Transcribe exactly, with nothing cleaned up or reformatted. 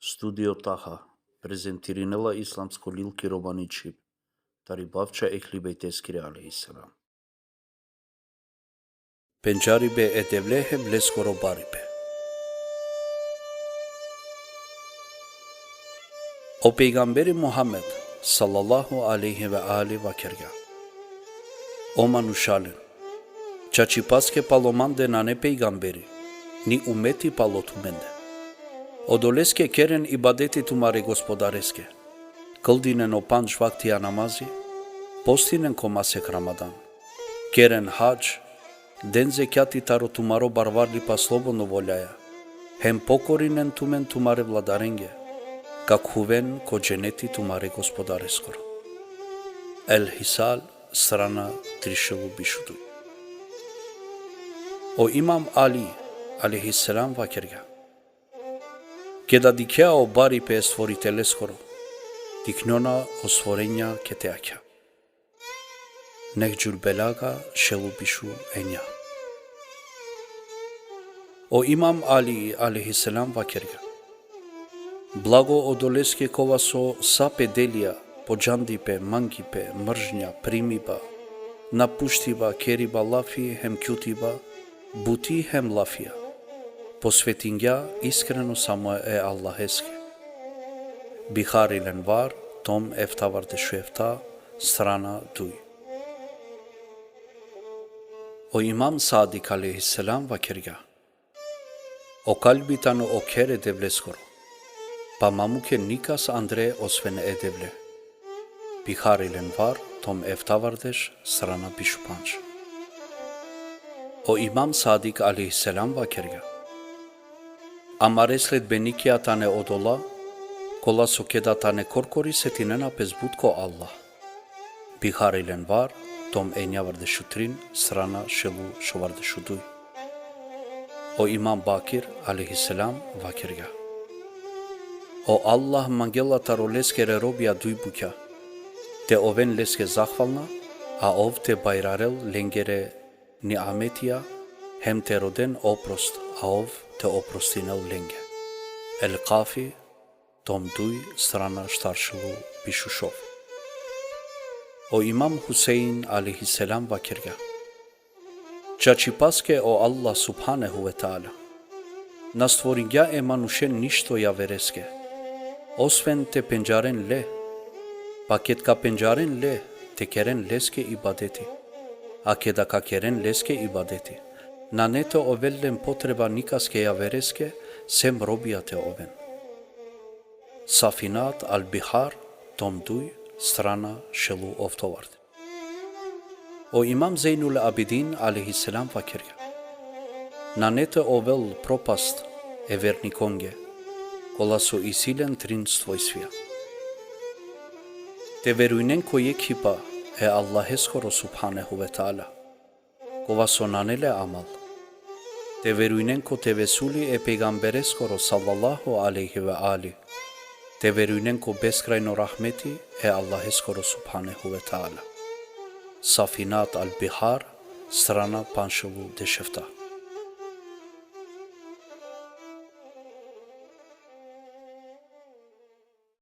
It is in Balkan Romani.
Studio Taha prezentirinela islamsko lil ki romani čhib, tari bavča Ehli Bejteskiri alejhi selam. Pendžaribe e Devle hem leskoro baribe. O pejgamberi Muhammed, sallallahu alejhi ve ali, vakergja: O manušalen, čačipaske palo mande nane pejgamberi, ni umeti palo tumende. Odoleske keren ibadeti tumare Gospodareske. Kldinen o pandž vaktija namazi, postinen ko masek Ramadan. Keren hadž, den zekjati taro tumaro barvarlipa slobodno voljaja, hem pokorinen tumen tumare vladarenge, ka khuven ko dženeti tumare Gospodareskoro. El Hisal, strana trišel u bišuduj. O Imam Ali, alejhi selam, vakergja: Keda dikhea o baripe e Stvoriteleskoro, dikhnjona o stvorenja ke te akha. Nehžul Belaga, šel u bišu enja. O Imam Ali, alejhi selam, vakergja: Blago odoleske kova so sa pe delija, po džandipe, mangipe, mržnja, primiba, napuštiba, keriba lafi hem kjutiba, buti hem lafija, posvetingja iskreno samo e Allaheske. Bihar il Envar, tom eftavardeš u efta, strana duj. O Imam Sadik, alejhi selam, vakergja: O kalbi tano o kher e Devleskoro, pa ma muke nikas andre osven e Devle. Bihar il Envar, tom eftavardeš, strana bišupandž. O Imam Sadik, alejhi selam, vakergja: Amare sledbenikija tane odola kola so keda tane korkori setinena pes but ko Allah. Bihar il Envar, tom enjavardeš u trin, strana šel u šovardeš u duj. O Imam Bakir, alejhi selam, vakergja: O Allah mangela taro leskere robija duj bukja: te oven leske zahvalna, a ov te bajrarel lengere niametija, hem te roden oprost, a ov te oprostinel lenge. El Kafi, tom duj, strana štaršel u bišušov. O Imam Husein, alejhi selam, vakergja: Čačipaske o Allah, subhanehu ve teala, na stvoringja e manušen ništo javereske, osven te pendžaren le, pa ked ka pendžaren le, te keren leske ibadeti. A keda ka keren leske ibadeti, nane te ovel len potreba nikaske javereske, sem robija te oven. Safinat al Bihar, tom duj, strana šel u oftovardeš. O Imam Zejnul Abidin, alejhi selam, vakergja: Nane te ovel propast e vernikonge, kola so isi len trin svojstvija: te verujnen ko jekhipa e Allaheskoro, subhanehu ve teala, kova so nane le amal. Te verujnen ko tevesuli e pejgambereskoro, sallallahu alejhi ve ali. Te verujnen ko beskrajno rahmeti e Allaheskoro, subhanehu ve teala. Safinat al Bihar, strana pandžšel u dešefta.